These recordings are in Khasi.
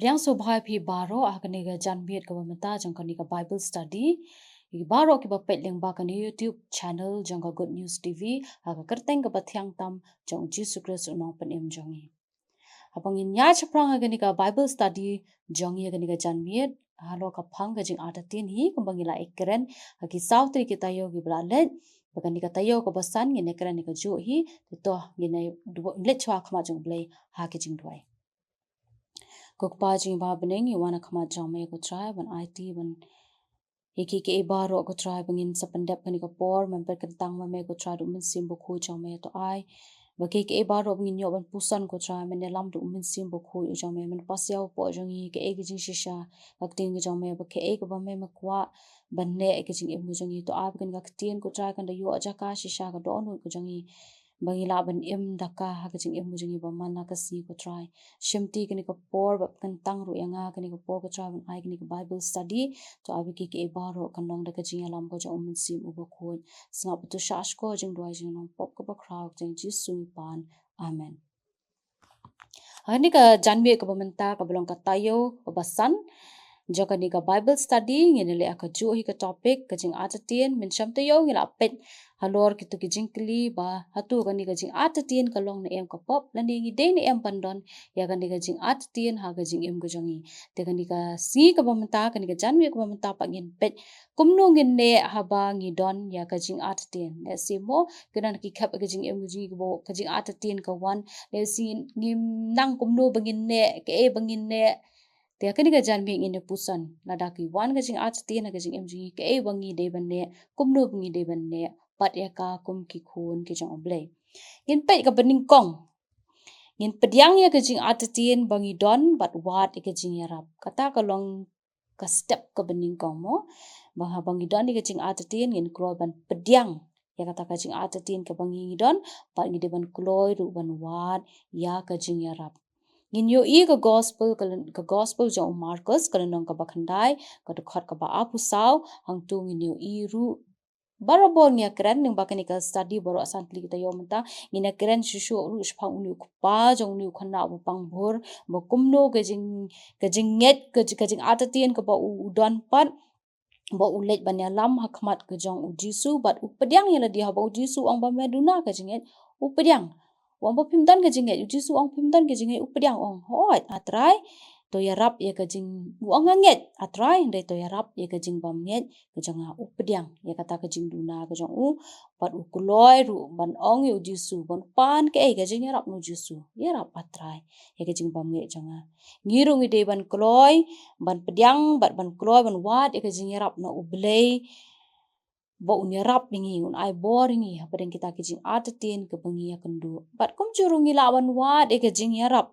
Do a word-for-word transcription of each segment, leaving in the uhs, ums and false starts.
Pdiang sngewbha ïa phi baroh ha kane ka janmiet kaba mynta jong kane ka Bible study. Ïa baroh kiba peit lyngba kane YouTube channel jong ka Good News T V ha ka kyrteng kaba thiang tam jong u Jisu Khrist u nongpynim jong ngi. Haba ngin ïaid shaphrang ha kane ka Bible study jong ngi ha kane ka janmiet, halor ka phang ka jingartatien hi kumba ngi la ïakren ha ki saw tylli ki taïew kiba la leit, ba kane ka taïew kaba san ngin ïakren ïa kajuh hi. Te to ngin ïa duwai, leit shuwa ha khmat jong U Blei ha ka jingduwai. Ko Kpa jong ngi ba ha bneng, ngi wan ha khmat jong me ko Trai ban aiti ban ïa kiei kiei baroh ko Trai ba ngin sa pyndep kane ka por, men pynkyntang ma me ko Trai da u Mynsiem Bakhuid jong me. To ai ba kiei kiei baroh ba ngin ïoh ban puson ko Trai, men ïalam da u Mynsiem Bakhuid jong me, men pasia hapoh jong ngi kaei ka jingshisha ka ktien ka jong me, ba kaei kaba me me kwah ban neh ïa ka jingim ka jong ngi. To ai ba kane ka ktien ko Trai kan da ïoh jaka shisha ha ka dohnud ka jong ngi, ba ngi lah ban im da ka ha ka jingim ka jong ngi ba man la ka sngi ko Trai. Shimti kane ka por ba pynkyntang ruh ïa nga kane ka por ko Trai ban ai kane ka Bible study. To ai ba kiei kiei baroh kan long da ka jingïalam ka jong u Mynsiem u Bakhuid. Sngap ba to shah shkor jingduwai jong ngi, pop kaba khraw ka jong Jisu ngi pan. Amen. Ha kane ka janmiet kaba mynta kaba long ka taïew kaba san jong kane ka Bible study, ngin ïa leh ha kajuh hi ka topic ka jingartatien. Mynshem taïew ngi la peit halor kito ki jingkylli ba hato kane ka jingartatien ka long ne em ka pop, lane ngi dei ne em ban don ïa kane ka jingartatien ha ka jingim ka jong ngi. Te kane ka sngi kaba mynta, kane ka janmiet kaba mynta pat ngin peit kumno ngin neh haba ngi don ïa ka jingartatien. Lehse mo ki don ki khep ïa ka jingim ka jong ngi kaba ka jingartatien ka wan, lehse ngim nang kumno ba ngin neh, kaei ba ngin neh. Te ha kane ka janmiet ngin ïa puson, lada ka wan ka jingartatien ha ka jingim jong ngi, kaei ba ngi dei ban neh, kumno ba ngi dei ban neh bad ïa ka kum ki khun ki jong U Blei. Ngin peit kaba nyngkong. Ngin pdiang ïa ka jingartatien ba ngi don bad wad ïa ka jingïarap. Kata ka long ka step kaba nyngkong mo. Ba haba ngi don ïa ka jingartatien ngin kloi ban pdiang ïa kata ka jingartatien kaba ngi don, bad ngi dei ban kloi ruh ban wad ïa ka jingïarap. Ngin ïohi ka gospel, ka, ka gospel jong u Markos, ka lynnong kaba khyndai, ka dkhot kaba arphew saw, hangto ngin ïohi ruh barabor ngi ïakren lyngba kane ka study baroh san tylli ki taïew mynta, ngin ïakren shuh shuh ruh shaphang une u kpa jong une u khynnah uba pang bhur, ba kumno ka jing, ka jingngeit, ka jing, ka jingartatien kaba u, u don pat, ba u leit ban ïalam ha khmat ka jong u Jisu, bad u pdiang ïa lade. Haba u Jisu u ong ba me duna ka jingngeit, u pdiang. U ong ba phim don ka jingngeit, u Jisu u ong phim don ka jingngeit, u pdiang, u ong hooid A Trai, to ïarap ïa ka jing, u ong nga ngeit A Trai, hynrei to ïarap ïa ka jingbymngeit ka jong nga. U pdiang ïa kata ka jingduna ka jong u, bad u kloi ruh ban ong ïa u Jisu, ban pan kaei, ka jingïarap na u Jisu, ïarap A Trai ïa ka jingbymngeit jong nga. Ngi ruh ngi dei ban kloi ban pdiang bad ban kloi ban wad ïa ka jingïarap na U Blei, ba un ïarap ïa ngi, un ai bor ïa ngi hapdeng kita ki jingartatien kiba ngi ïakynduh. Bad kumjuh ruh ngi lah ban wad ïa ka jingïarap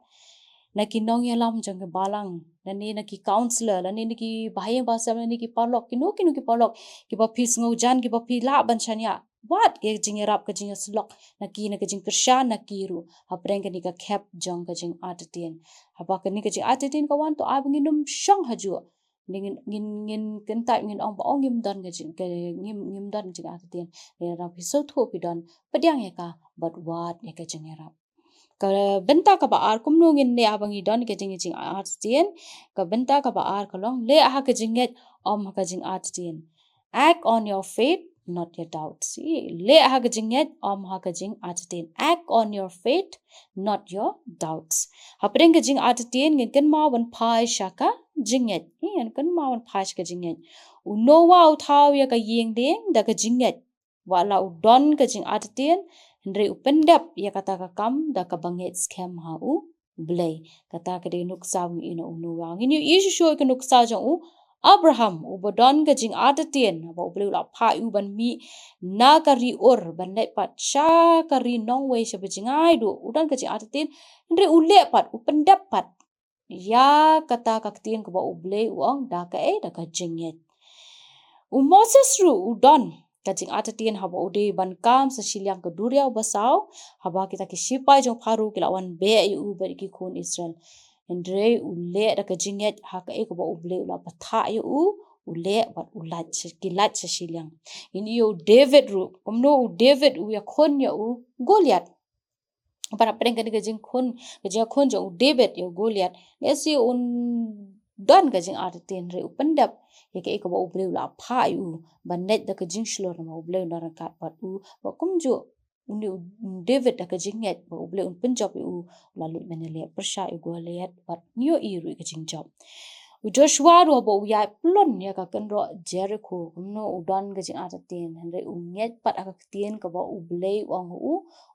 na ki nongïalam jong ka balang, lane na ki counselor, lane na ki bahaïing bahasem, lane ki paralok, kino kino ki paralok kiba phi sngewjan, kiba phi lah ban shaniah. Wad ïa ka jingïarap, ka jingïasyllok na ki, na ka jingkyrshan na ki ruh hapdeng kane ka khep jong ka jingartatien. Haba kane ka jingartatien ka wan, to ai ba ngin ym shong hajuh. Ngin, ngin, ngin kyntait, ngin ong ba ong ngim don ka jing, ka, ngim, ngim don jingartatien. Lada phi sngewthuh phi don, pdiang ïa ka bad wad ïa ka jingïarap. Ka bynta kaba ar, kumno ngin leh haba ngi don ka jing, jingartatien. Ka bynta kaba ar ka long, leh ha ka jingngeit, ym ha ka jingartatien. Act on your faith, not your doubts. Leh ha ka jingngeit, ym ha ka jingartatien. Act on your faith, not your doubts. Hapdeng ka jingartatien ngin kynmaw ban phai sha ka jingngeit. Ngin kynmaw ban phai sha ka jingngeit. U Noah u thaw ïa ka ïing dieng da ka jingngeit. Wat la u don ka jingartatien, hynrei u pyndep ïa kata ka kam da kaba ngeit skhem ha U Blei. Kata ka dei nuksa ba ngi ïohi na u Noah. Ngin ïohi shuh shuh ka nuksa jong u Abraham, uba don ka jingartatien, ba U Blei u la phah ïa u ban mih na ka ri Ur, ban leit pat sha ka ri nongwei, sha ba jngai duh. U don ka jingartatien, hynrei u leh pat, u pyndep pat ïa kata ka ktien kaba U Blei u ong, da kaei, da ka jingngeit. U Moses ruh u don ka jingartatien haba u dei ban kam sa shiliang ka duriaw basaw, haba kita ki shipai jong Pharaoh ki la wan beh ïa u bad ïa ki khun Israel. Hynrei u leh da ka jingngeit ha kaei kaba U Blei u la batai ïa u, u leh bad u lait sha, ki lait sha shiliang. Ngin ïohi u David ruh, kumno u David u ïakhun ïa u Goliath. Bad hapdeng kane ka jingkhun, ka jingkhun jong u David ïa u Goliath, lehse un don ka jingartatien hynrei u pyndep ïa kaei kaba U Blei u la phah ïa u ban leit da ka jingshlur namar U Blei u nang ryngkat bad u. Bad kumjuh une u David da ka jingngeit ba U Blei un pynjop ïa u, u la leit ban ïaleh pyrshah ïa u Goliath bad ngi ïohi ruh ïa ka jingjop. U Joshua ruh haba u ïaid pynlong ïa ka kynroh Jericho, kumno u don ka jingartatien hynrei u ngeit pat ha ka ktien kaba U Blei u ong ha u,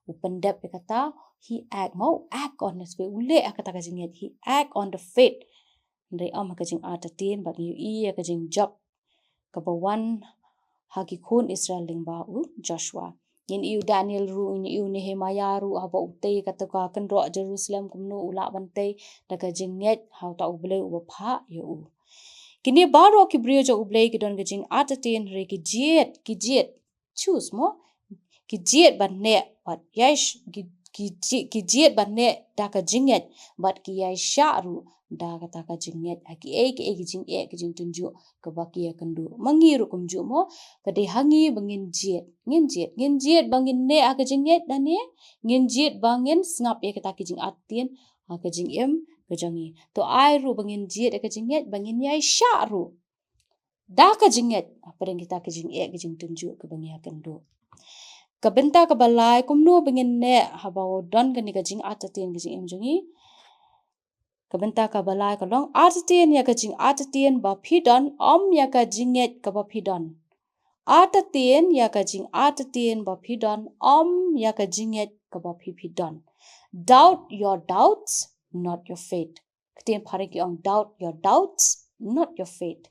u pyndep ïa kata, he act, mo, u act on his faith, u leh ha kata ka jingngeit, he act on the faith. Hynrei ym ha ka jingartatien, bad ngi ïohi ïa ka jingjop kaba wan ha ki khun Israel lyngba u Joshua. Ngin ïohi u Daniel ruh, ngin ïohi u Nehemiah ruh, haba u tei kata ka kynroh Jerusalem, kumno u lah ban tei da ka jingngeit ha uta U Blei uba phah ïa u. Kine baroh ki briew jong U Blei ki don ka jingartatien hynrei ki jied, ki jied, choose, mo, ki jied ban neh bad ïai sh-, ki, ki ji-, ki jied ban neh da ka jingngeit bad ki ïai shah ruh da kata ka jingngeit ha kiei kiei ki jingeh ki jingtynjuh kaba ki ïakynduh. Ma ngi ruh kumjuh, mo, ka dei ha ngi ba ngin jied, ngin jied, ngin jied ba ngin neh ha ka jingngeit, lane ngin jied ba ngin sngap ïa kata ki jingartatien ha ka jingim ka jong ngi. To ai ruh ba ngin jied ha ka jingngeit, ba ngin ïai shah ruh da ka jingngeit hapdeng kita ki jingeh ki jingtynjuh kiba ngi ïakynduh. Ka bynta kaba lai, kumno ba ngin neh haba u don kane ka jingartatien ka jingim jong ngi. Ka bynta kaba lai ka long, artatien ïa ka jingartatien ba phi don, ym ïa ka jingngeit kaba phi don. Artatien ïa ka jingartatien ba phi don, ym ïa ka jingngeit kaba phi phi don. Doubt your doubts, not your faith. Ktien phareng ki ong, doubt your doubts, not your faith.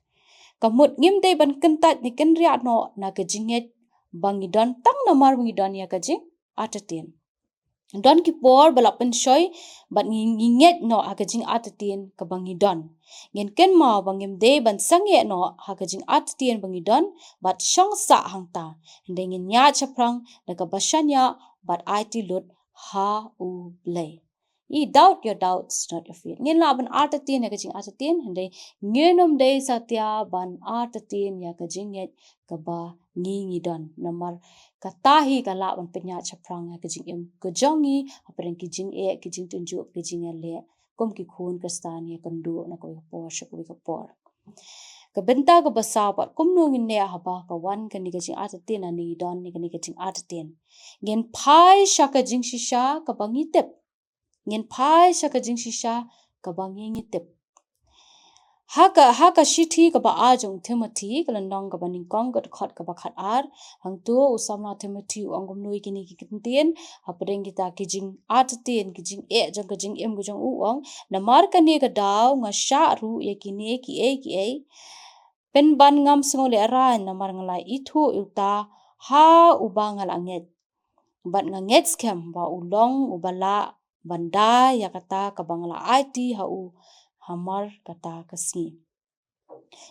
Ka mut ngim dei ban kyntait ne kynriah noh na ka jingngeit ba ngi don tang namar ba ngi don ïa ka jingartatien. Don ki por ba la pynshoi bad ngi, ngi ngeit noh ha ka jingartatien kaba ngi don. Ngin kynmaw ba ngim dei ban sangeh noh ha ka jingartatien ba ngi don bad shong sah hangta. Hynrei ngin ïaid shaphrang da kaba shaniah bad aiti lut ha U Blei. I doubt your doubts, not your faith. Ngin lah ban artatien ïa ka jingartatien, hynrei ngin ym dei satia ban artatien ïa ka jingngeit kaba ngi ngi don. Namar kata hi ka lah ban pynïaid shaphrang ïa ka jingim ka jong ngi hapdeng ki jingeh, ki jingtynjuh, ki jingïaleh kum ki khun Khristan ïakynduh na kawei ka por sha kawei ka por. Ka bynta kaba saw pat, kumno ngin neh haba ka wan kane ka jingartatien, lane ngi don ïa kane ka jingartatien. Ngin phai sha ka jingshisha kaba ngi tip. Ngin phai sha ka jingshisha kaba ngi ngi tip. Ha ka, ha ka shithi kaba ar jong u Timothy, ka lynnong kaba nyngkong, ka dkhot kaba khatar, hangto u samla Timothy u ong kumno ïa kine ki kyntien hapdeng kita ki jingartatien, ki jingeh jong ka jingim ka jong u, u ong: Namar kane ka daw nga shah ruh ïa kine kiei kiei, pynban ngam sngew lehraiñ, namar nga la ithuh ïa uta ha uba nga la ngeit. Bad nga ngeit skhem ba u long uba lah ban da ïa kata kaba nga la aiti ha u hamar kata ka sngi.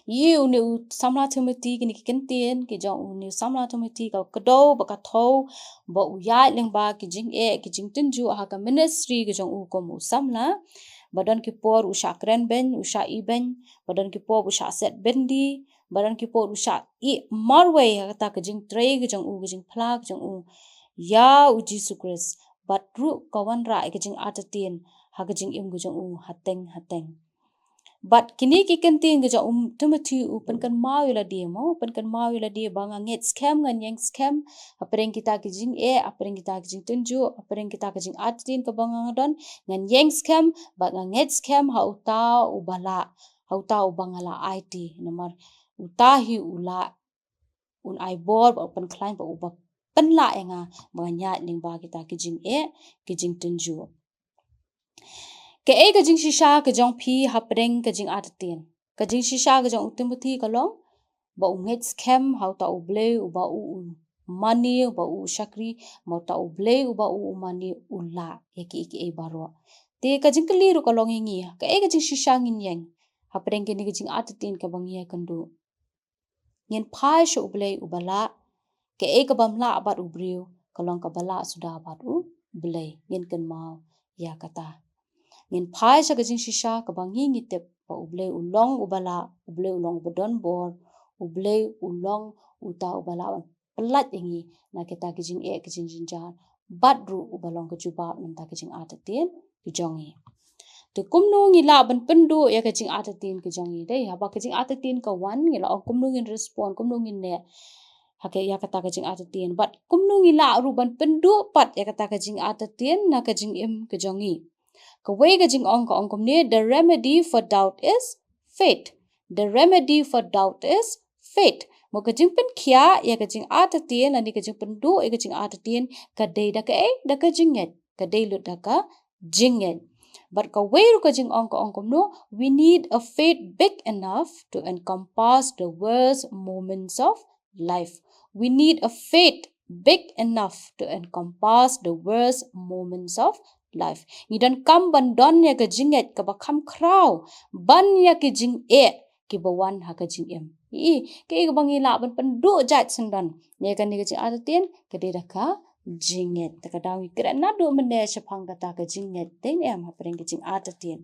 Ïa une u samla Timothy, kine ki kyntien ki jong une u samla Timothy ka kdew bad ka thew ba u ïaid lyngba ki jingeh ki jingtynjuh ha ka ministry ka jong u kum u samla. Ba don ki por u shah kren beiñ, u shah ih beiñ, ba don ki por u shah set byndi, ba don ki por u shah ih marwei ha kata ka jingtrei ka jong u, ka jingphla ka jong u ïa u Jisu Khrist. Bad ruh ka wanrah ïa ka jingartatien ha ka jingim ka jong u hateng hateng. Bad kine ki kyntien ki jong u Timothy u pynkynmaw ïa lade, mo, pynkynmaw ïa lade ba nga ngeit skhem, ngan ïeng skhem hapdeng kita ki jingeh, hapdeng kita ki jingtynjuh, hapdeng kita ki jingartatien kaba nga nga don, ngan ïeng skhem bad nga ngeit skhem ha uta uba lah, ha uta uba nga la aiti. Namar uta hi u lah, un ai bor bad u pynkhlaiñ bad uba pynlah ïa nga ba ngan ïaid lyngba kita ki jingeh ki jingtynjuh. Kaei ka jingshisha ka jong phi hapdeng ka jingartatien? Ka jingshisha ka jong u Timothy ka long ba u ngeit skhem ha uta U Blei uba u u mane, uba u u shakri, ba uta U Blei uba u u mane u lah ïa kiei kiei baroh. Te ka jingkylli ruh ka long ïa ngi, kaei ka jingshisha ngin ïeng hapdeng kane ka jingartatien kaba ngi ïakynduh? Ngin phai sha U Blei uba lah. Kaei kabym lah bad u briew ka long kaba lah suda bad U Blei. Ngin kynmaw ïa kata. Ngin phai sha ka jingshisha kaba ngi ngi tip ba U Blei u long uba lah, U Blei u long uba don bor, U Blei u long uta uba lah ban pyllait ïa ngi na kita ki jingeh ki jingjynjar bad ruh uba long ka jubab na ka bynta ka jingartatien ka jong ngi. Te kumno ngi lah ban pynduh ïa ka jingartatien ka jong ngi? Dei, haba ka jingartatien ka wan, ngi la ong kumno ngin respond, kumno ngin neh ha ka, ïa kata ka jingartatien. Bad kumno ngi lah ruh ban pynduh pat ïa kata ka jingartatien na ka jingim ka jong ngi? Kawei ka jingong ka ong kumne: "The remedy for doubt is faith. The remedy for doubt is faith." Mo, ka jingpynkhiah ïa ka jingartatien lane ka jingpynduh ïa ka jingartatien ka dei da kaei? Da ka jingngeit. Ka dei lut da ka jingngeit. Bad kawei ruh ka jingong ka ong kumno: "We need a faith big enough to encompass the worst moments of life." We need a faith big enough to encompass the worst moments of life. Ngi donkam ban don ïa ka jingngeit kaba kham khraw ban ïa ki jingeh kiba wan ha ka jingim. Ï, kaei kaba ngi lah ban pynduh jait syndon ïa kane ka jingartatien? Ka dei da ka jingngeit. Te ka daw ngi kren naduh mynne shaphang kata ka jingngeit, dei ne em, hapdeng ka jingartatien.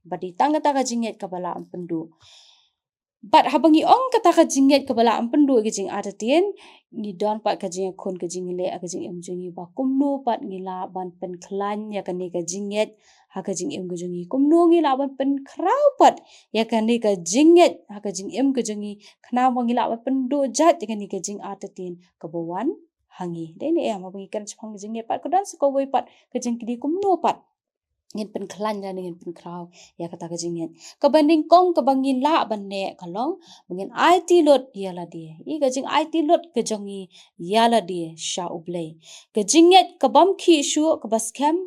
Bad dei tang kata ka jingngeit kaba lah ban pynduh. Bad haba ngi ong kata ka jingngeit kaba lah ban pynduh ïa ka jingartatien, ngi don pat ka jingïakhun ka jingïaleh ha ka jingim jong ngi ba kumno pat ngi lah ban pynkhlaiñ ïa kane ka jingngeit ha ka jingim ka jong ngi. Kumno ngi lah ban pynkhraw pat ïa kane ka jingngeit ha ka jingim ka jong ngi, khnang ba ngi lah ban pynduh jait ïa kane ka jingartatien kaba wan ha ngi. Dei ne em, haba ngi kren shaphang ka jingngeit pat, ka don sa kawei pat ka jingkylli: kumno pat ngin pynkhlaiñ lane ngin pynkhraw ïa kata ka jingngeit? Kaba nyngkong kaba ngi lah ban neh ka long ba ngin aiti lut ïa lade. Ï, ka jingaiti lut ka jong ngi ïa lade sha U Blei. Ka jingngeit kabym khih shuh, kaba skhem,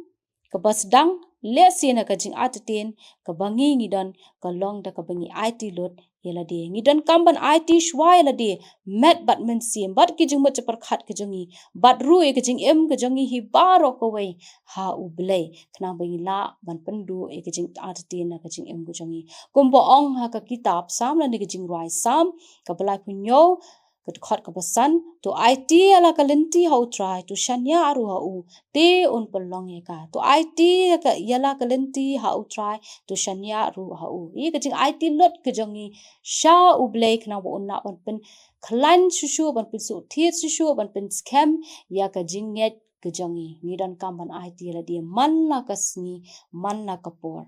kaba sdang, lehse na ka jingartatien kaba ngi ngi don, ka long da kaba ngi aiti lut ïa lade. Ngi donkam ban aiti shuwa ïa lade, met bad mynsiem, bad ki jingmut jingpyrkhat ka jong ngi, bad ruh ïa ka jingim ka jong ngi hi baroh kawei ha U Blei, khnang ba ngi lah ban pynduh ïa ka jingartatien na ka jingim ka jong ngi. Kumba ong ha ka kitab Salm lane ka jingrwai Salm kaba laiphew hynñiew, ka dkhot kaba san: "To aiti ïa la ka lynti ha U Trai, to shaniah ruh ha u, te un pynlong ïa ka." To aiti ïa ka, ïa la ka lynti ha U Trai, to shaniah ruh ha u. Ï, ka jingaiti lut ka jong ngi sha U Blei, khnang ba un lah ban pynkhlaiñ shuh shuh, ban pynsuk thied shuh shuh, ban pynskhem ïa ka jingngeit ka jong ngi. Ngi donkam ban aiti ïa lade man la ka sngi, man la ka por.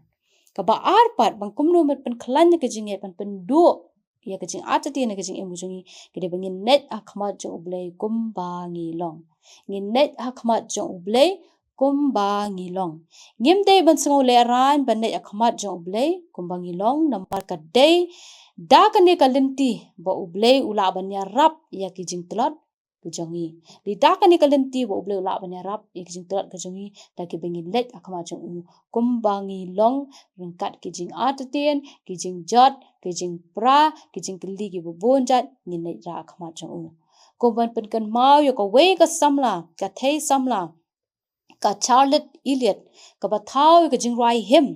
Kaba ar pat, ban kumno ban pynkhlaiñ ïa ka jingngeit, ban pynduh ïa ka jingartatien na ka jingim ka jong ngi, ka dei ba ngin leit ha khmat jong U Blei kumba ngi long. Ngin leit ha khmat jong U Blei kumba ngi long. Ngim dei ban sngew lehraiñ ban leit ha khmat jong U Blei kumba ngi long, namar ka dei da kane ka lynti ba U Blei u lah ban ïarap ïa ki jingtlot ka jong ngi. Dei da kane ka lynti ba U Blei u lah ban ïarap ïa ki jingtlot ka jong ngi, da kiba ngin leit ha khmat jong u kumba ngi long, ryngkat ki jingartatien, ki jingjot, ki jingpra, ki jingkylli kiba bun jait, ngin leit rah ha khmat jong u. Kumban pynkynmaw ïa kawei ka samla, ka thei samla, ka Charlotte Elliott, kaba thaw ïa ka jingrwai hymn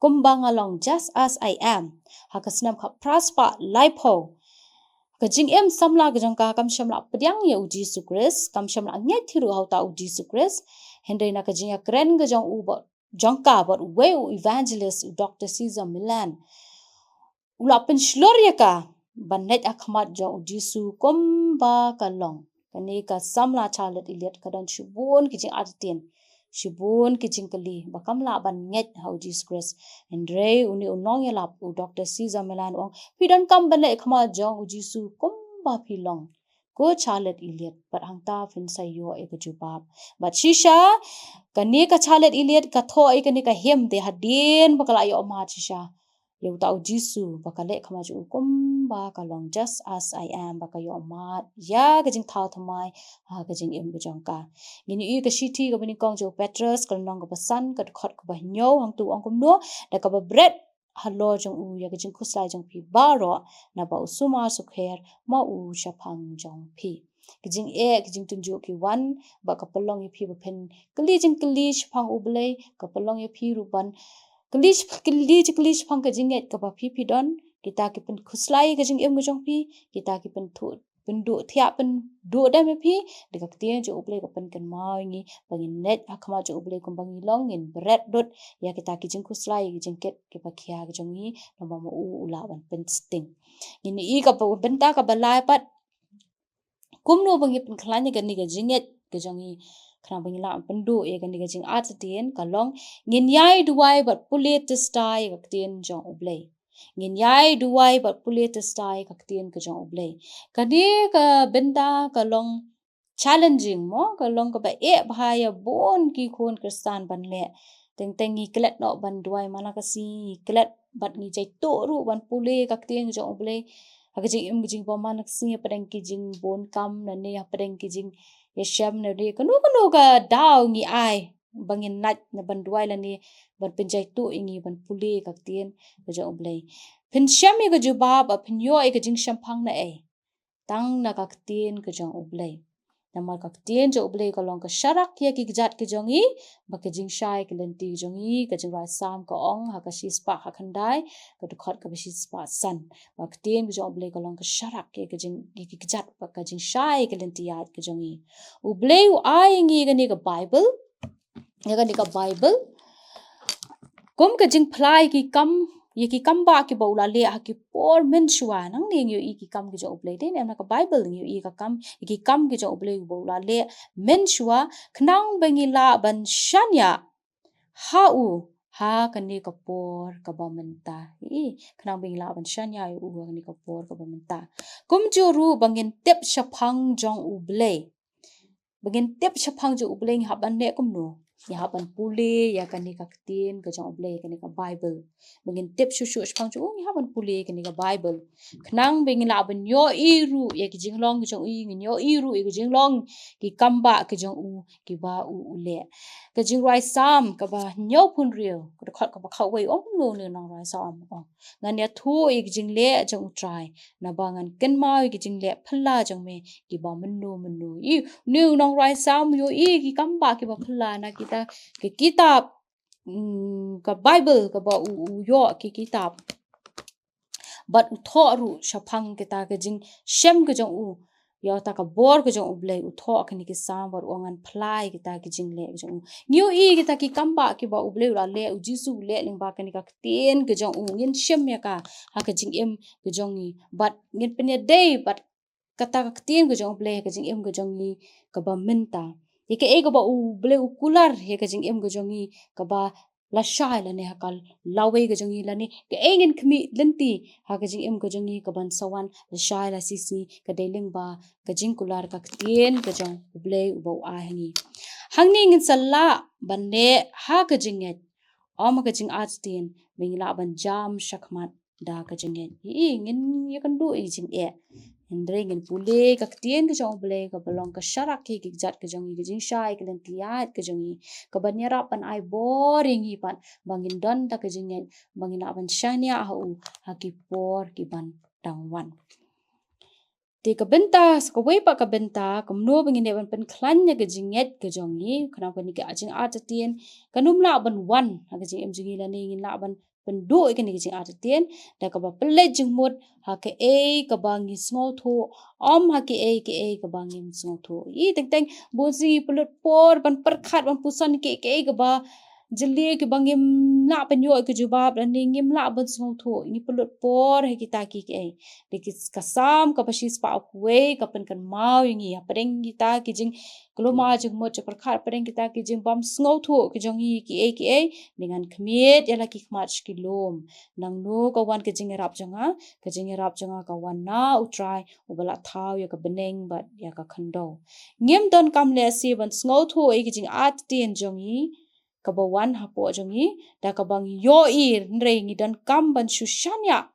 Kumba Nga Long, Just As I Am, ha ka snem khatphra spah laiphew. Ka jingim samla ka jong ka kam shym la pdiang ïa U Jisu Khrist, kam shym la ngeit hi ruh ha uta U Jisu Khrist. Hynrei na ka jingïakren ka jong u bad, jong ka bad uwei u evangelist, u Doktor Cesar Millan, u la pynshlur ïa ka ban leit ha khmat jong U Jisu kumba ka long. Kane ka samla Charlotte Elliott ka don shibun ki jingartatien, shibun ki jingkylli, ba kam lah ban ngeit ha U Jisu Khrist. Hynrei une u nongïalap, u Doktor Cesar Millan, u ong, phi donkam ban leit ha khmat jong U Jisu kumba phi long, ko Charlotte Elliott, bad hangta phin sa ïoh ïa ka jubab. Bad shisha, kane ka Charlotte Elliott ka thoh ïa kane ka hymn te hadien ba ka la ïoh mad shisha ïa uta U Jisu, ba ka leit ha khmat jong u kumba ka long, Just As I Am, ba ka ïoh mad ïa ka jingthaw thymmai ha ka jingim ka jong ka. Ngin ïohi ka shithi kaba nyngkong jong u Petros, ka lynnong kaba san, ka dkhot kaba hynñiew, hangto u ong kumno: Da kaba bret halor jong u ïa ka jingkhuslai jong phi baroh, naba u sumar sukher ma u shaphang jong phi. Ki jingeh, ki jingtynjuh ki wan, ba ka pynlong ïa phi ba phin kylli jingkylli shaphang U Blei, ka pynlong ïa phi ruh ban kylli, kylli jingkylli shaphang ka jingngeit kaba phi phi don. Kita ki pynkhuslai ka jingim ka jong phi, kita ki pynthuh, pynduh thiah, pynduh dem ïa phi. Da ka ktien jong U Blei ka pynkynmaw ïa ngi ba ngin leit ha khmat jong U Blei kumba ngi long, ngin bret lut ïa kita ki jingkhuslai, ïa ki jingkit kiba khia ka jong ngi, namar ma u u lah ban pynsting. Ngin ïohi ka bynta kaba lai pat, Kumno ba ngi pynkhlaiñ ïa kane ka jingngeit ka jong ngi, khnang ba ngi lah ban pynduh ïa kane ka jingartatien, ka long, ngin ïai duwai bad pule tista ïa ka ktien jong U Blei. Ngin ïai duwai bad pule tista ïa ka ktien ka jong U Blei. Kane ka bynta ka long challenging mo, ka long kaba eh bha ïa bun ki khun Khristan ban leh. Teng teng ngi klet noh ban duwai man la ka sngi, ngi klet bad ngi jaituh ruh ban pule ka ktien ka jong U Blei ha ka jingim ka jingbymman la ka sngi, hapdeng ki jingbun kam lane hapdeng ki jingïashem lane kano kano ka daw ngi ai ba ngin lait na ban duwai lane ban pynjaituh ïa ngi ban pule ka ktien ka jong U Blei. Phin shem ïa ka jubab, phin ïoh ïa ka jingshemphang na ei? Tang na ka ktien ka jong U Blei. Namar ka ktien jong U Blei ka long ka sharak ïa ki kjat ka jong ngi, bad ka jingshai ka lynti ka jong ngi. Ka Jingrwai Salm ka ong ha ka shispah khatkhyndai, ka dkhot kaba shispah san, ba ka ktien ka jong U Blei ka long ka sharak ïa ka jing, ïa ki kjat bad ka jingshai ka lynti ïaid ka jong ngi. U Blei u ai ïa ngi kane ka Baibl, ïa kane ka Baibl kum ka jingphla ïa ki kam, ïa ki kam bah kiba u la leh ha ki por mynshuwa. Nangne ngi ïohi ki kam ki jong U Blei, dei ne em? Na ka Baibl ngi ïohi ka kam, ïa ki kam ki jong U Blei ba u la leh mynshuwa, khnang ba ngi lah ban shaniah ha u ha kane ka por kaba mynta. Ï, khnang ba ngi lah ban shaniah ha u ha kane ka por kaba mynta. Kumjuh ruh ba ngin tip shaphang jong U Blei. Ba ngin tip shaphang jong U Blei ngi hap ban leh kumno? Ngi hap ban pule ïa kane ka ktien ka jong U Blei, kane ka Baibl. Ba ngin tip shuh shuh shaphang jong u ngi hap ban pule ïa kane ka Baibl. Khnang ba ngin lah ban ïohi ruh ïa ki jinglong ki jong u, ngin ïohi ruh ïa ki jinglong, ki kam bah ki jong u kiba u, u leh. Ka Jingrwai Salm kaba hynñiewphew hynriew, ka dkhot kaba khatwei ong kumno une u nongrwai Salm? Ong, ngan ïathuh ïa ki jingleh jong U Trai, naba ngan kynmaw ïa ki jingleh phylla jong me kiba mynno mynno. Ï, une u nongrwai Salm u ïohi ki kam bah kiba phylla na kita ki kitab, mm, ka Baibl kaba u, u ïoh ki kitab. Bad u thoh ruh shaphang kita ki jingshem ki jong u, ïa kata ka bor ka jong U Blei, u thoh kine ki Salm bad u ong ngan phylla ïa kita ki jingleh ki jong u. Ngi ïohi kita ki kam bah kiba U Blei u la leh, U Jisu u leh lyngba kane ka ktien ka jong u. Ngin shem ïa ka ha ka jingim ka jong ngi bad ngin pynïadei bad kata ka ktien ka jong U Blei ha ka jingim ka jong ngi kaba mynta. Ïa kaei kaba U Blei u kular ïa ka jingim ka jong ngi kaba lashai lane ha ka lawei ka jong ngi, lane kaei ngin khmih lynti ha ka jingim ka jong ngi kaban sa wan lashai lashisngi, ka dei lyngba ka jingkular ka ktien ka jong U Blei uba u ai ha ngi. Hangne ngin sa lah ban leh ha ka jingngeit, ym ha ka jingartatien, ba ngin lah ban jam shakhmat da ka jingngeit. Ï, ngin ïakynduh ïa ka jingeh. Hynrei ngin pule ka ktien ka jong U Blei kaba long ka sharak ïa ki kjat ka jong ngi, ka jingshai ka lynti ïaid ka jong ngi, kaban ïarap ban ai bor ïa ngi pat ba ngin don da ka jingngeit, ba ngin lah ban shaniah ha u ha ki por kiban dang wan. Te ka bynta, sa kawei pat ka bynta, kumno ba ngin ïa ban pynkhlaiñ ïa ka jingngeit ka jong ngi, khnang ba kane ka jingartatien kan ym lah ban wan ha ka jingim jong ngi, lane ngin lah ban pynduh ïa kane ka jingartatien da kaba pynleit jingmut ha kaei kaba ngi sngewthuh, ym ha kaei kaei kaba ngim sngewthuh. Ï, teng teng bun sien ngi pynlut por ban pyrkhat, ban puson ïa kaei kaei kaba jylliew, kiba ngim lah ban ïoh ïa ka jubab, lane ngim lah ban sngewthuh. Ngi pynlut por ha kita kiei kiei. Te ka Salm kaba shispah arphew wei ka pynkynmaw ïa ngi hapdeng kita ki jingkulmar jingmut, jingpyrkhat, hapdeng kita ki jingbym sngewthuh ki jong ngi kiei kiei, te ngan khmied ïa la ki khmat sha ki lum. Nangno ka wan ka jingïarap jong nga? Ka jingïarap jong nga ka wan na U Trai uba la thaw ïa ka bneng bad ïa ka khyndew. Ngim donkam lehse ban sngewthuh ïa ka jingartatien jong ngi kaba wan hapoh jong ngi da kaba ngi ïohi, hynrei ngi donkam ban shu shaniah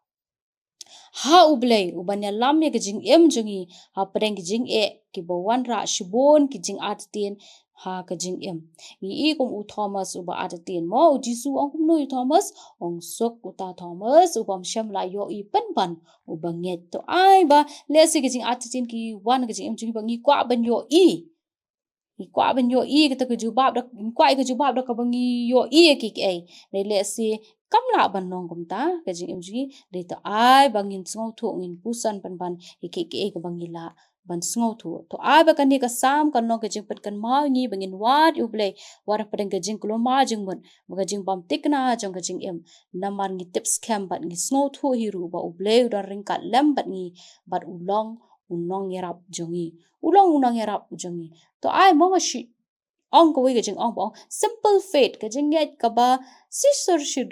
ha U Blei uban ïalam ïa ka jingim jong ngi hapdeng ki jingeh kiba wanrah shibun ki jingartatien ha ka jingim. Ngi i kum u Thomas uba artatien mo, U Jisu u ong kumno ïa u Thomas? Ong suk uta Thomas ubym shym la ïohi pynban uba ngeit. To ai ba lehse ki jingartatien ki wan ha ka jingim jong ngi ba ngi kwah ban ïohi. Ngi kwah ban ïohi kata ka jubab da, ngi kwah ïa ka jubab da kaba ngi ïohi ïa kiei kiei. Hynrei lehse kam lah ban long kumta ka jingim jong ngi. Hynrei to ai ba ngin sngewthuh, ngin puson pynban ïa kiei kiei kaba ngi lah ban sngewthuh. To ai ba kane ka Salm kan long ka jingpynkynmaw ïa ngi ba ngin wad ïa U Blei, wad hapdeng ka jingkulmar jingmut bad ka jingbymthikna jong ka jingim. Namar ngi tip skhem bad ngi sngewthuh hi ruh ba U Blei u don ryngkat lem bad ngi, bad u long u nongïarap jong ngi. U long u nongïarap jong ngi. To ai mo nga shu ong kawei ka jingong ba ong simple faith, ka jingngeit kaba shisha shisha,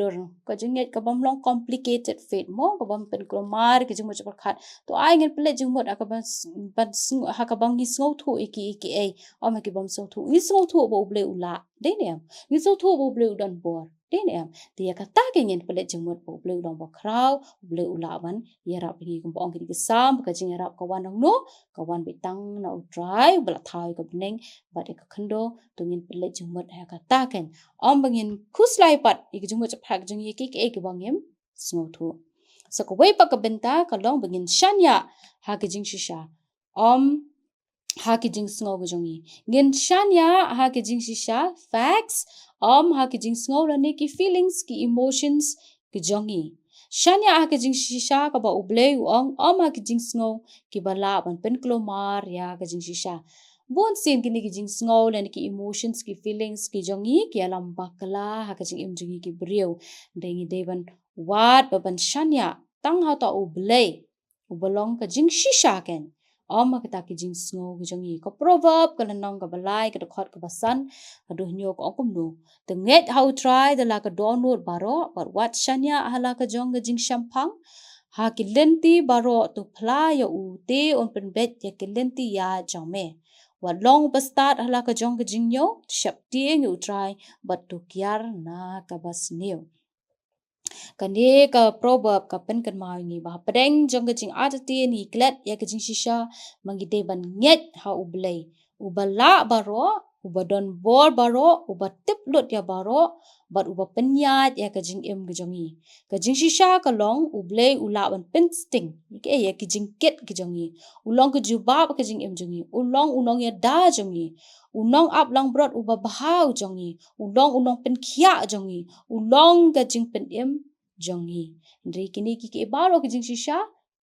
ka jingngeit kaba ym long complicated faith mo, kaba ym pynkulmar ki jingmut jingpyrkhat. To ai ngin pynleit jingmut ha kaba s-, ban sng-, ha kaba ngi sngewthuh ïa ki, ïa ki ei, ym ha ki bym sngewthuh. Ngi sngewthuh ba U Blei u lah, dei ne em? Ngi sngewthuh ba U Blei u don bor, dei ne em? Te ïa kata ka ngin pynleit jingmut ba U Blei u long bakhraw, U Blei u lah ban ïarap ïa ngi. Kumba ong kine ki Salm, ka jingïarap ka wan na uno? Ka wan beit tang na U Trai uba la thaw ïa ka bneng bad ïa ka khyndew. To ngin pynleit jingmut ha kata kein. Ym ba ngin khuslai pat ïa ki jingmut jingpyrkhat jong ngi, ïa ki kiei kiba ngim sngewthuh. Sa kawei pat ka bynta ka long ba ngin shaniah ha ki jingshisha, ym ha ki jingsngew ki jong ngi. Ngin shaniah ha ki jingshisha, facts, ym ha ki jingsngew lane ki feelings, ki emotions ki jong ngi. Shaniah ha ki jingshisha kaba U Blei u ong, ym ha ki jingsngew kiba lah ban pynkulmar ïa ka jingshisha. Bun sien kine ki jingsngew lane ki emotions, ki feelings ki jong ngi ki ïalam bakla ha ka jingim jong ngi ki briew. Dei ngi dei ban wad bad ban shaniah tang ha uta U Blei uba long ka jingshisha kein, ym ha kita ki jingsngew ki jong ngi. Ka Proverb ka lynnong kaba lai, ka dkhot kaba san, ka dkhot hynñiew ka ong kumno: To ngeit ha U Trai da la ka dohnud baroh, bad wat shaniah ha la ka jong ka jingshemphang. Ha ki lynti baroh to phla ïa u, te un pynbeit ïa ki lynti ïaid jong me. Wat long uba stad ha la ka jong ka jingñiew, to sheptieng ïa U Trai bad to kiar na kaba sniew. Kane ka Proverb ka pynkynmaw ïa ngi ba hapdeng jong ka jingartatien ngi klet ïa ka jingshisha, ma ngi dei ban ngeit ha U Blei uba lah baroh, uba don bor baroh, uba tip lut ïa baroh, bad uba pynïaid ïa ka jingim ka jong ngi. Ka jingshisha ka long U Blei u lah ban pynsting ïa ki, ïa ki jingkit ki jong ngi. U long ka jubab ka jingim jong ngi. U long u nongïada jong ngi. U nongap langbrot uba bha u jong ngi. U long u nongpynkhiah jong ngi. U long ka jingpynim jong ngi. Hynrei kine ki, ki baroh ki jingshisha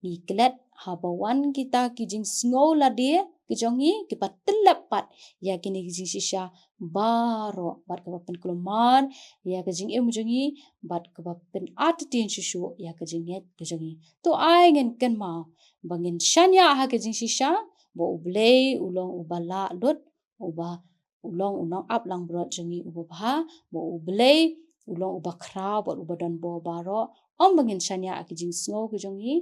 ngi klet haba wan kita ki jingsngew lade ki jong ngi, kiba tyllep pat ïa kine ki jingshisha baroh, bad kaba pynkulmar ïa ka jingim jong ngi, bad kaba pynartatien shuh shuh ïa ka jingngeit ka jong ngi. To ai ngin kynmaw ba ngin shaniah ha ka jingshisha ba U Blei u long uba lah lut, uba, u long u nongap langbrot jong ngi uba bha, ba U Blei u long uba khraw bad uba don bor baroh. Ym ba ngin shaniah ha ki jingsngew ki jong ngi,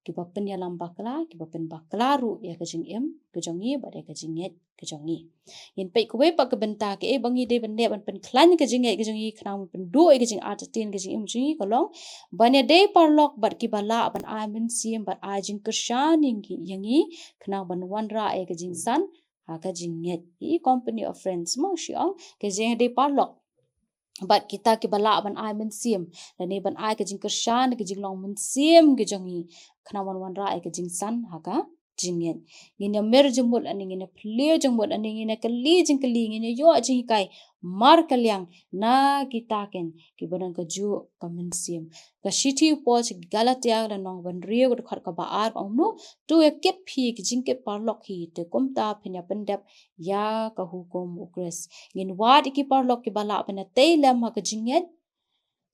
kiba pynïalam bakla, kiba pynbakla ruh ïa ka jingim ka jong ngi bad ïa ka jingngeit ka jong ngi. Ngin peit kawei pat ka bynta, kaei ba ngi dei ban leh ban pynkhlaiñ ka jingngeit ka jong ngi khnang ban pynduh ïa ka jingartatien ka jingim jong ngi, ka long ban ïadei paralok bad kiba lah ban ai mynsiem bad ai jingkyrshan ïa ngi, ïa ngi khnang ban wanrah ïa ka jingsan ha ka jingngeit. I company of friends mo, shu ong, ka jingïadei paralok bad kita kiba lah ban ai mynsiem lane ban ai ka jingkyrshan, ka jinglong mynsiem ka jong ngi khnang ban wanrah ïa ka jingsan ha ka jingngeit. Ngin ïa mir jingmut lane ngin ïa plie jingmut lane ngin ïa kylli jingkylli, ngin ïa ïoh jinghikai markylliang na kita kein kiba don kajuh ka mynsiem. Ka shithi u Paul sha ki Galatia, ka lynnong ba hynriew, ka dkhot kaba ar, ka ong kumno: To ïa kit phi ki jingkit paralok hi, te kumta phin ïa pyndep ïa ka hukum U Khrist. Ngin wad ïa ki paralok kiba lah ban ïatei lem ha ka jingngeit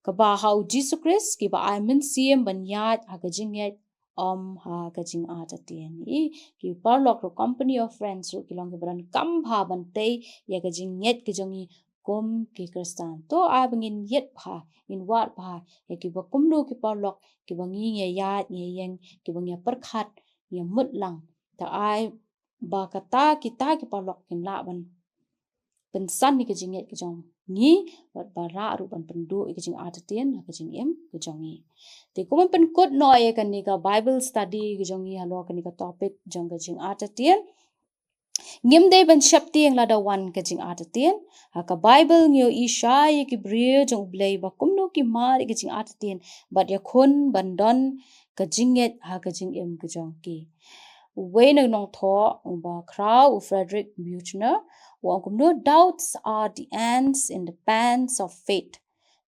kaba ha U Jisu Khrist, kiba ai mynsiem ban ïaid ha ka jingngeit, ym ha ka jingartatien. I, ki paralok ruh, company of friends ruh, ki long kiba donkam bha ban tei ïa ka jingngeit ka jong ngi kum ki Khristan. To ai ba ngin ïeit bha, ngin wad bha ïa kiba kumno ki paralok kiba ngi ngi ïaid, ngi ïeng, kiba ngi pyrkhat, ngi mut lang. To ai ba kata kita ki paralok kin lah ban pynsan ïa ka jingngeit ka jong ngi, bad ba lah ruh ban pynduh ïa ka jingartatien ha ka jingim ka jong ngi. Te kumba pynkut noh ïa kane ka Bible study ka jong ngi halor kane ka topic jong ka jingartatien, ngim dei ban sheptieng lada wan ka jingartatien. Ha ka Bible ngi ïohi shai ïa ki briew jong U Blei ba kumno ki mad ïa ka jingartatien bad ïakhun ban don ka jingngeit ha ka jingim ka jong ki. Uwei na u nongthoh uba khraw, u Frederick Buechner, u ong kumno: Doubts are the ants in the pants of faith.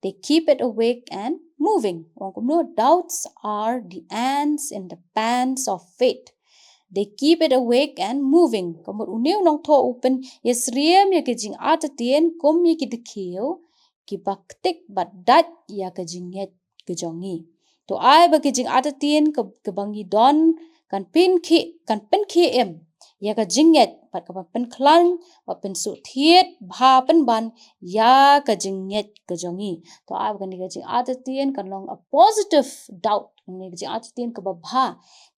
They keep it awake and moving. U ong kumno: Doubts are the ants in the pants of faith. They keep it awake and moving. Ka mut une u nongthoh u pynïasyriem ïa ka jingartatien kum ïa ki dkhiew kiba ktik bad dait ïa ka jingngeit ka jong ngi. To ai ba ka jingartatien ka, kaba ngi don, kan pynkhih, kan pynkhih im ïa ka jingngeit, bad ka ban pynkhlaiñ, bad pynsuk thied bha pynban ïa ka jingngeit ka jong ngi. To ai ba kane ka jingartatien kan long a positive doubt, kane ka jingartatien kaba bha,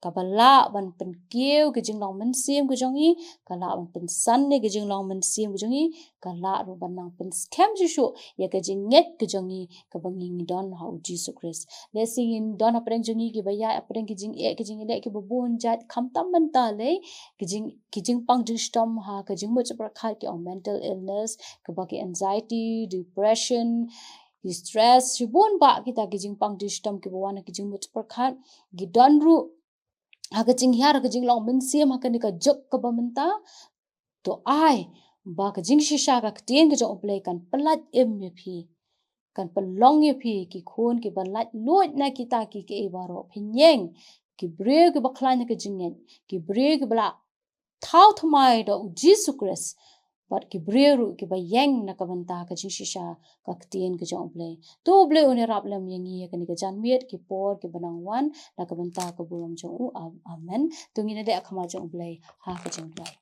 kaba lah ban pynkiew ka jinglong mynsiem ka jong ngi, ka lah ban pynsan ïa ka jinglong mynsiem ka jong ngi, ka lah ruh ban nang pynskhem shuh shuh ïa ka jingngeit ka jong ngi kaba ngi ngi don ha u Jisu Khrist. Lehse ngin don hapdeng jong ngi kiba ïaid hapdeng ki jingeh, ki jingeh kiba bun jait, khamtam mynta lei ki jing, ki jingpang jingshitom ha ka jingmut jingpyrkhat, ki ong mental illness, kaba ki anxiety, depression, ki stress, shibun bah kita ki jingpang jingshitom kiba wan ha ki jingmut jingpyrkhat. Ki don ruh ha ka jinghiar, ha ka jinglong mynsiem ha kane ka juk kaba mynta. To ai ba ka jingshisha ka ktien ka jong U Blei kan pyllait im ïa phi, kan pynlong ïa phi ki khun kiba laitluid na kita ki, kiei baroh. Pynïeng, ki briew kiba khlaiñ na ka jingngeit, ki briew kiba la thaw thymmai da u Jisu Khrist, bad ki briew ruh kiba ïeng na ka bynta ka jingshisha ka ktien ka jong U Blei. To U Blei un ïarap lem ïa ngi ha kane ka janmiet, ki por kiba nang wan, na ka bynta ka burom jong u. Am-, amen. To ngin ïaleh ha khmat jong U Blei ha ka jingduwai.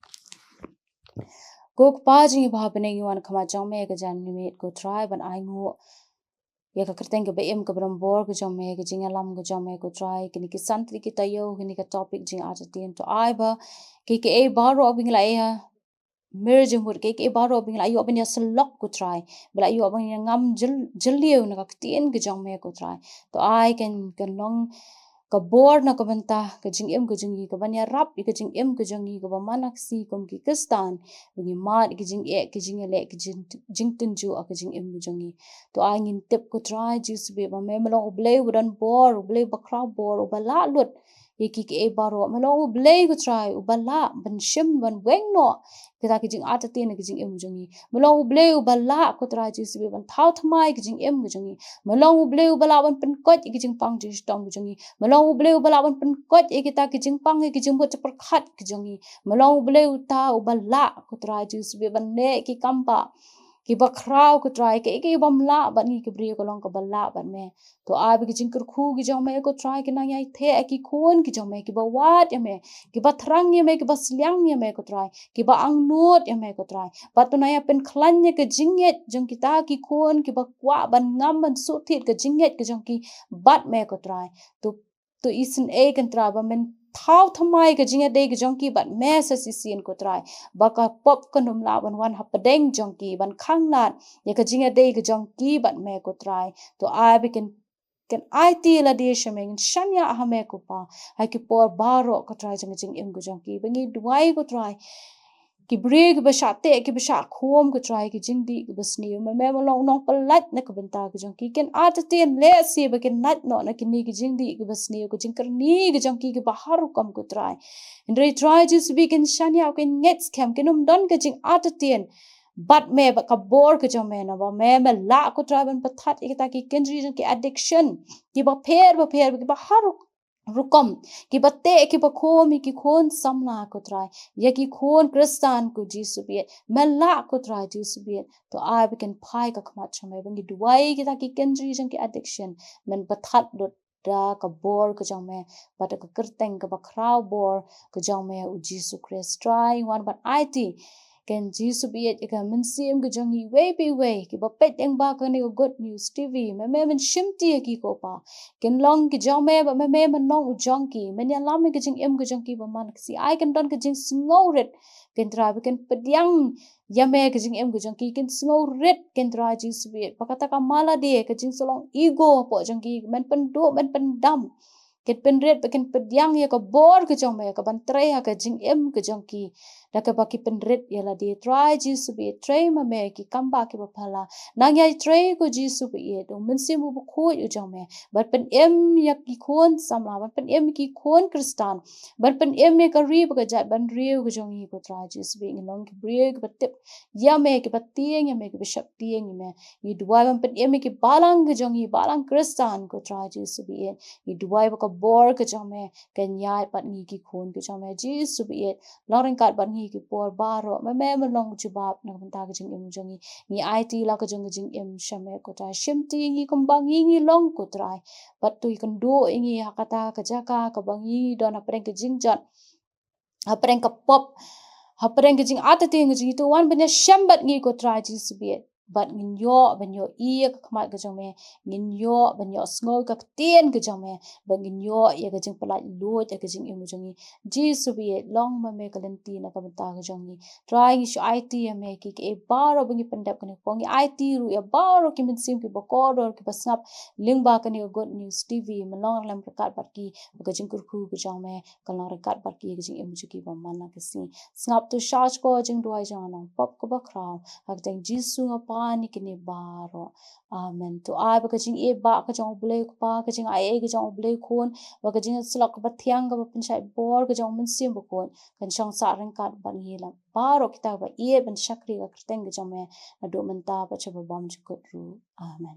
Ko Kpa jong ngi ba ha bneng, ngi wan ha khmat jong me ha ka janmiet, ko Trai, ban ainguh ïa ka kyrteng kaba im kaba donbor ka jong me, ka jingïalam ka jong me, ko Trai. Kine ki san tylli ki taïew, kine ki topic jingartatien, to ai ba kiei kiei baroh ba ngi la ïa mir jingmut, kiei kiei baroh ba ngi la ïoh ban ïasyllok, ko Trai, ba la ïoh ban ïa ngam jyl-, jylliew na ka ktien ka jong me, ko Trai. To ai kan, kan long ka bor na ka bynta ka jingim ka jong ngi, ka ban ïarap ïa ka jingim ka jong ngi kaba man aksi kum ki Khristan, ba ngi mad ïa ki jingeh, ki jingïaleh, ki jing-, jingtynjuh ha ka jingim ka jong ngi. To ai ngin tip, ko Trai Jisu, ba me, me long U Blei uba donbor, U Blei uba khraw bor, uba lah lut ïa kiei kiei baroh. Me long U Blei, ko Trai, uba lah ban shim, ban weng noh kita ki jingartatien ha ka jingim ka jong ngi. Me long U Blei uba lah, ko Trai Jisu, ban thaw thymmai ka jingim ka jong ngi. Me long U Blei uba lah ban pynkoit ïa ki jingpang jingshitom ka jong ngi. Me long U Blei uba lah ban pynkoit ïa kita ki jingpang, ïa ki jingmut jingpyrkhat ka jong ngi. Me long U Blei uta uba lah, ko Trai Jisu, ban leh ki kam ba kiba khraw, ko Trai, kiei kiei bym lah bad ngi ki briew, ka long kaba lah bad me. To ai ba ki jingkyrkhu ki jong me, ko Trai, kin nang ïaid theh ha ki khun ki jong me kiba wad ïa me, kiba thrang ïa me, kiba sliang ïa me, ko Trai, kiba angnud ïa me, ko Trai. Bad to nang ïa pynkhlaiñ ïa ka jingngeit jong kita ki khun kiba kwah ban ngam, ban suk thied ka jingngeit ka jong ki bad me, ko Trai. To, to isynei, ko Trai, ba men thaw thymmai ka jingïadei ka jong ki bad me sa shisien, ko Trai, ba ka pop kan ym lah ban wan hapdeng jong ki ban khanglad ïa ka jingïadei ka jong ki bad me, ko Trai. To ai ba kin, kin aiti lade sha me, ngin shaniah ha me, ko Pa, ha ki por baroh, ko Trai, jong ka jingim ka jong ki. Ba ngi duwai, ko Trai, ki briew kiba shah teh, kiba shah khum, ko Trai, ki jingdih kiba sniew, me, me long u nongpyllait na ka bynta ka jong ki. Kin artatien, lehse ba kin nait noh na kine ki jingdih kiba sniew, ka jingkyrni ka jong ki kaba har rukom, ko Trai. Hynrei Trai Jisu, ba kin shaniah, kin ngeit skhem, kin ym don ka jingartatien bad me, bad ka bor ka jong me, naba me, me lah, ko Trai, ban pynthat ïa kita ki kynjri jong ki addiction kiba pher bapher, kiba har ruk-, rukom, kiba teh, kiba khum ïa ki khun samla, ko Trai, ïa ki khun Khristan, ko Jisu bieit. Me lah, ko Trai Jisu bieit. To ai ba kin phai ha khmat jong me, ba ngi duwai kita ki kynjri jong ki addiction men pynthat lut da ka bor ka jong me, bad da ka kyrteng kaba khraw bor ka jong me, u Jisu Khrist. Trai, wan ban aiti, ko Jisu bieit, ïa ka mynsiem ka jong ngi iwei pa iwei kiba peit lyngba kane ka Good News T V. Me, me men shimti ïa ki, ko Pa. Kin long ki jong me, bad me, me men long u jong ki. Men ïalam ïa ka jingim ka jong ki ba man aksi. Ai kin don ka jingsngewrit, ko Trai, ba kin pdiang ïa me ha ka jingim ka jong ki. Kin sngewrit, ko Trai Jisu bieit, ba kata ka mala de, ka jingsyllong ego hapoh jong ki, men pynduh, men pyndam. Kin pynrit, ba kin pdiang ïa ka bor ka jong me, ka ban trei ha ka jingim ka jong ki, da kaba ki pynrit ïa lade. Trai Jisu bieit, trei ma me ha ki kam ba kiba phylla. Nang ïai trei, ko Jisu bieit, da u Mynsiem Bakhuid u jong me, ban pynim ïa ki khun samla, ban pynim ïa ki khun Khristan, ban pynim ïa ka ri bad ka jaid bynriew ka jong ngi, ko Trai Jisu bieit. Ngi long ki briew kiba tip ïa me, kiba tieng ïa me, kiba sheptieng ïa me. Ngi duwai ban pynim ïa ki balang ka jong ngi, balang Khristan, ko Trai Jisu bieit. Ngi duwai ba ka bor ka jong me kan ïaid bad ngi ki khun ka jong me. Jisu ba ïeit, long ryngkat bad ngi ki por baroh, ma me me long jubab na ka bynta ka jingim jong ngi. Ngi aiti la ka jong ka jingim sha me ko Trai, shimti ngi kumba ngi ngi long ko Trai. Bad to ïakynduh ïa ngi ha kata ka jaka kaba ngi don hapdeng ka jingjot, hapdeng ka pop, hapdeng ka jingartatien ka jong ngi, to wan ban ïashem bad ngi ko Trai Jisu ba ïeit. Bad ngin ïoh ban ïohi ïa ka khmat ka jong me, ngin ïoh ban ïohsngew ïa ka ktien ka jong me, bad ngin ïoh ïa ka jingpyllait luid ïa ka jingim ka jong ngi. Jisu ba ïeit, long ma me ka lynti na ka bynta ka jong ngi. Trai ngi shu aiti ïa me ki, kiei baroh ba ngi pyndep kane ka por, ngi aiti ruh ïa baroh ki mynsiem kiba kordor kiba sngap lyngba kane ka Good News T V, me long lem ryngkat bad ki, ba ka jingkyrkhu ka jong me kan long ryngkat bad ki ha ka jingim jong ki ba man la ka sngi. Sngap to sha shkor jingduwai jong nga, nongpop kaba khraw. Ha ka kyrteng Jisu nga pan ïa kine baroh. Amen. To ai ba ka jingïeit ba ka jong U Blei Kpa, ka jingai ei ka jong U Blei Khun, ba ka jingïasyllok kaba thiang kaba pynshait bor ka jong U Mynsiem Bakhuid kan shong sah ryngkat bad ngi la baroh kita ba ïeit ban shakri ka kyrteng ka jong me, naduh mynta bad sha ba bymjukut ruh. Amen.